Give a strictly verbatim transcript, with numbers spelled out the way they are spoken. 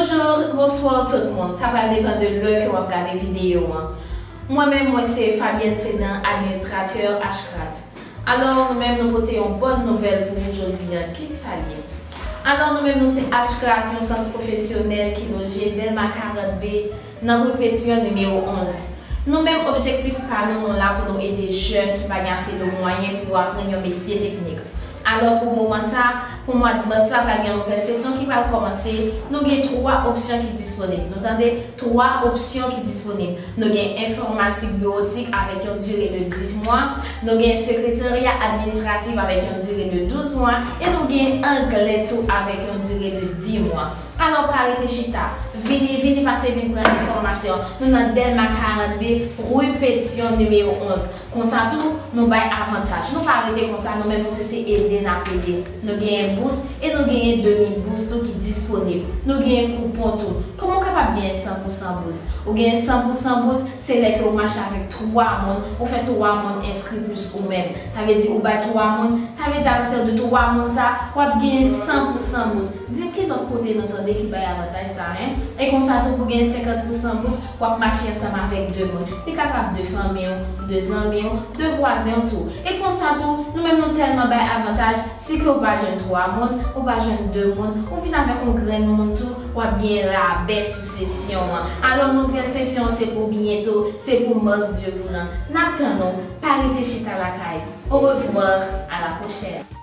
Bonjou, bonswa tout moun. Sa pral depann de lè ke w ap gade videyo an. Mwen menm, mwen se Fabienne Sedan, administratè Ashcraft. Alò, nou menm, nou pote yon bòn nouvèl pou ou jodi a. Kisa l ye? Alò, nou menm, nou se Ashcraft, yon sant pwofesyonèl ki loje Dèlma karant B, nan Rue Pétion, nimewo onz. Nou menm, objektif pa nou, nou la pou nou ede jèn ki pa gen ase de mwayen pou yo aprann yon metye teknik. Alò, pou moman sa, pou mwa mas la, pral gen yon nouvèl sesyon ki pral kòmanse. Nou gen twa opsyon ki disponib. Nou tande? Twa opsyon ki disponib. Nou gen enfòmatik biwotik avèk yon dire de dis mwa. Nou gen sekretarya administratif avèk yon dire de douz mwa. E nou gen anglè tou avèk yon dire de dis mwa. Alò, pa rete chita. Vini, vini pase vin pran enfòmasyon. Nou nan Dèlma karant B, Rue Pétion, nimewo onz. Konsa tou, nou bay avantaj. Nou pa rete konsa, nou menm, nou se, se ede n ap ede. Nou genyen bous e nou genyen demi bous tou ki disponib. Nou genyen koupon tou. Kòman w kapab genyen san pou san bous? Ou genyen san pou san bous, se lè ke ou mache avèk twa moun, ou fè twa moun enskri plis ou menm. Sa vle di ou bay twa moun, sa vle di apati de twa moun sa, w ap genyen san pou san bous. Di m ki lòt kote nou tande ki bay avantaj sa, en? E konsa tou pou genyen senkant pou san bous, w ap mache ansanm avèk de moun. Li kapab de fanmi w, de zanmi w, de vwazen w tou. E konsa tou, nou menm nou tèlman bay avantaj, si ke w pa jwenn twa moun, ou pa jwenn de moun, ou vin avèk yon grenn moun tou, w ap gen rabè sou sesyon an. Alò, nouvèl sesyon an se pou byento, se pou mas de vou lan. N ap tann ou, pa rete chita lakay. Au revoir, à la prochaine.